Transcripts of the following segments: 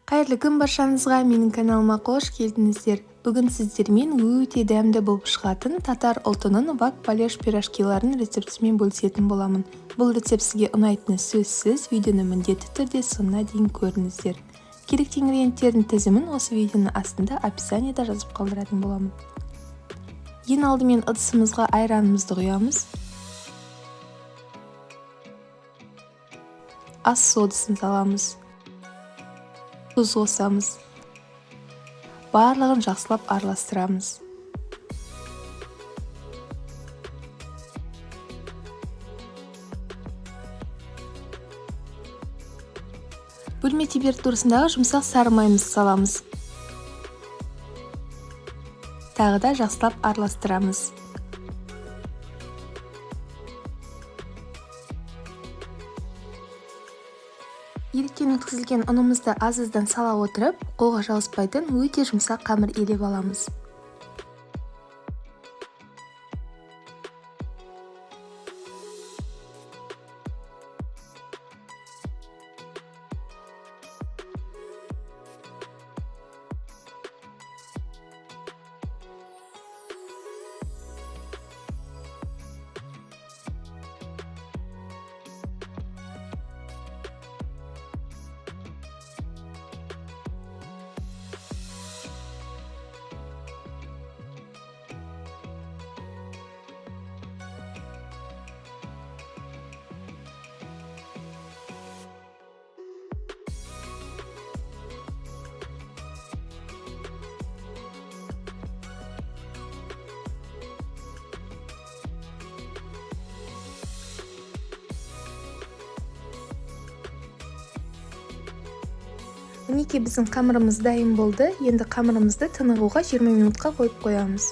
Қайырлы күн баршаңызға, менің каналыма қош келдіңіздер. Бүгін сіздермен өте дәмді болып шығатын татар ұлтының вак палеш пирожкиларының рецептісімен бөлісетін боламын. Бұл рецепт сізге ұнайтыны сөзсіз, видеоны міндетті түрде соңына дейін көріңіздер. Керекті ингредиенттердің тізімін осы видеоның астында описаниеда жазып қалдыратын боламын. Ең алдымен ыдысымызға айранымызды құямыз. Ас содасын саламыз. Тұз қосамыз. Барлығын жақсылап араластырамыз. Бөлме температурасындағы жұмсақ сары майымызды саламыз. Тағы да жақсылап араластырамыз. Електен өткізілген ұнымызды аз-аздан сала отырып, қолға жабыспайтын өте жұмсақ қамыр илеп аламыз. Мінекей, біздің қамырымыз дайын болды. Енді қамырымызды тынығуға 20 минутқа қойып қоямыз.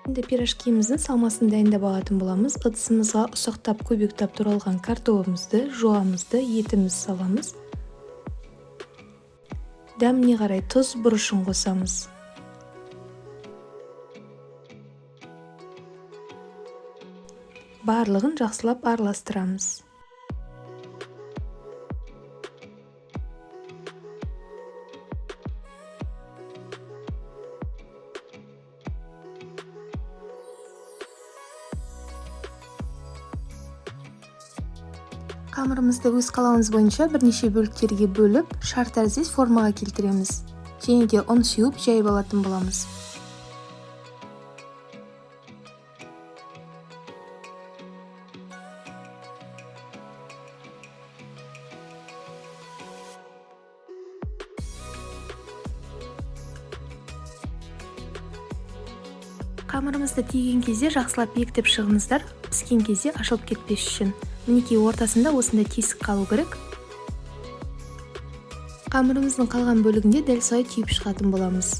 Енді пирожкиміздің салмасын дайындап алатын боламыз. Ыдысымызға ұсақтап көбектап туралған картобымызды, жуамызды, етімізді саламыз. Дәміне қарай тұз, бұрышын қосамыз. Барлығын жақсылап араластырамыз. Қамырымызды өз қалауыңыз бойынша бірнеше бөліктерге бөліп, шар тәріздес формаға келтіреміз. Және де ұн сеуіп жайып алатын боламыз. Қамырымызды тиген кезде жақсылап бекітіп шығыңыздар, піскен кезде ашылып кетпес үшін. Мінекей, ортасында осындай тесік қалу керек. Қамырымыздың қалған бөлігінде дәл солай түйіп шығатын боламыз.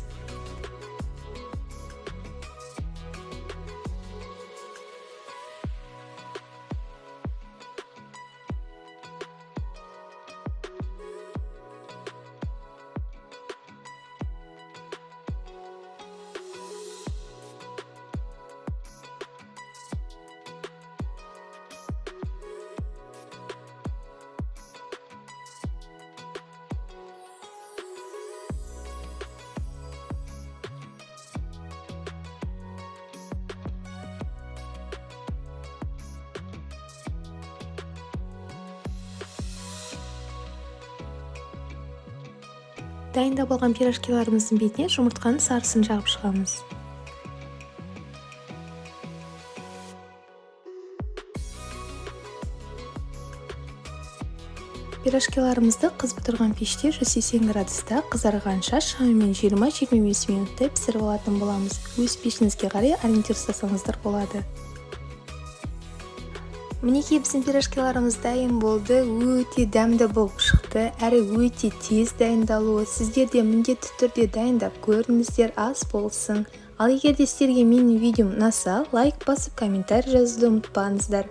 Дайындап алған пирожкиларымыздың бетіне жұмыртқаның сарысын жағып шығамыз. Пирожкиларымызды қызып тұрған пеште 180 градуста қызарғанша шамамен 20-25 минуттай пісіріп алатын боламыз. Өз пешіңізге қарай ориентир ұстасаңыздар болады. Мінекей, біздің пирожкиларымыз дайын болды. Өте дәмді болып шықты, әрі өте тез дайындалуы. Сіздер де міндетті түрде дайындап көріңіздер, ас болсын. Ал егер де сіздерге менің видеом ұнаса, лайк басып, комментарий жазуды ұмытпаңыздар.